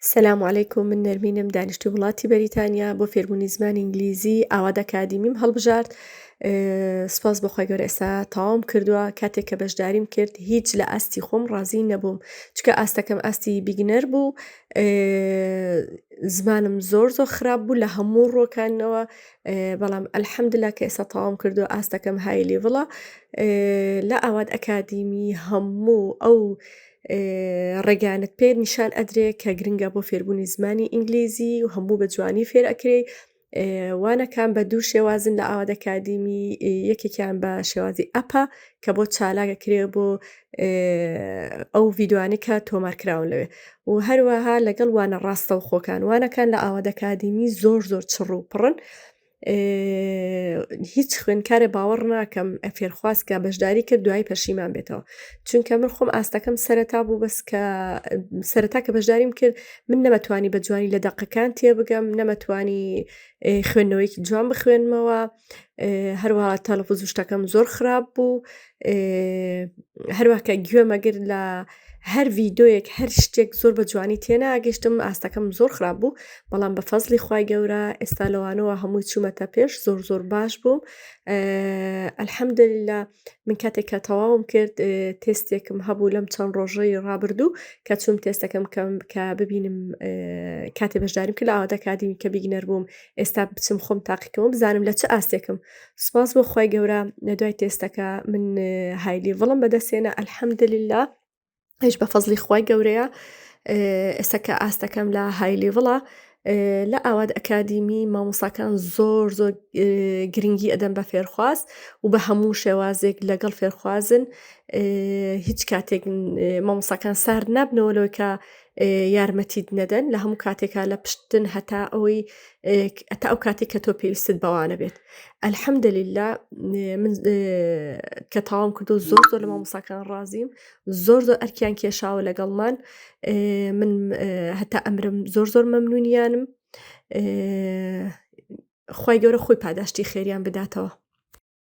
سلام علیکم من نەرمینم دانیشتوی وڵاتی بەریتانیا بۆ فێربوونی زمانی ئینگلیزی ئاواد ئەکادیمیم هەڵبژارد سپاس بۆ خوای گەورە ئێستا تەواوم کردووە کاتێک کە بەشداریم کرد هیچ لە ئاستی خۆم ڕازی نەبووم چکە ئاستەکەم ئاستی beginner بوو زمانم زۆر زۆر خراپ بوو لە هەموو ڕۆکانەوە بەڵام الحمدلله کە ئێستا تەواوم کردووە ئاستەکەم high level ە لە ئاواد ئەکادیمی هەموو ئەو ڕێگانت پێ نیشان ئەدرێ کە گرنگە بۆ فێربوونی زمانی ئینگلیزی و هەموو بە جوانی فێر ئەکرێ وانەکان بە دوو شێوازن لە ئاواد ئەکادیمی یەکێکیان بە شێوازی app ە کە بۆ چالاکە کرێ بۆ ئەو ڤیددیوانی کە تۆمار کراون لەوێ و هەروەها لەگەڵ وانە ڕاستەوخۆکان وانەکان لە ئاواد ئەکادیمی زۆر زۆر چڕ و پڕن هیچ خوێندکارێ باوەڕ ناکەم فێرخواز کە بەشداری کرد دوای پەشیمان بێتەوە چونکە من خۆم ئاستەکەم سەرەتا بوو بەس کە سەرەتا کە بەشداریم کرد من نەمەتوانی بە جوانی لە دەقەکان تێبگەم نەمەتوانی خوێندنەوەیکی جوان بخوێنمەوە هەروەها تەلەفز و شتەکەم زۆر خراپ بوو هەروە کە گوێمەگر لە هەر ڤیدۆیەک هەر شتێک زۆر بە جوانی تێناگەشتم ئاستەکەم زۆر خراپ بوو بەڵام بە فەزلی خوای گەورە ئێستا لەوانەوە هەمووی چوومەتە پێش زۆر زۆر باش بووم الحمدلله من کاتێک کە تەواوم کرد تێستێکم هەبوو لەم چەند ڕۆژەی ڕابردوو کە چوم تێستەکەم کەم کە ببینم کاتێ بەشداریم کرد لە ئاواد ئەکادیمی کە beginner بووم ئێستا بچم خۆم تاقیکەوە بزانم لە چ ئاستێکم سپاس بۆ خوای گەورە لە دوای تێستەکە من high level م بەدەستێنە الحمدلله ئەویش بە فەزلی خوای گەورەیە ئێستا کە ئاستەکەم لە high level ە لە ئاواد ئەکادیمی مامۆساکان زۆر زۆر گرنگی ئەدەن بە فێرخواز و بە هەموو شێوازێک لەگەڵ فێرخوازن هیچ کاتێک مامۆساکان سارد نابنەوە لەوەی کە یارمەتیت نەدەن لە هەموو کاتێکا لە پشتن هەتا ئەوەی هەتا ئەو کاتێک کە تۆ پێویستت بەوانە بێت الحمدللە من کە تەواوم کردو زۆر زۆر لە مامۆساکان ڕازیم زۆر زۆر ئەرکیان کێشاوە لەگەڵمان من هەتا ئەمرم زۆر زۆر مەمنونیانم خی گەورە خۆی پاداشتی خێریان بداتەوە.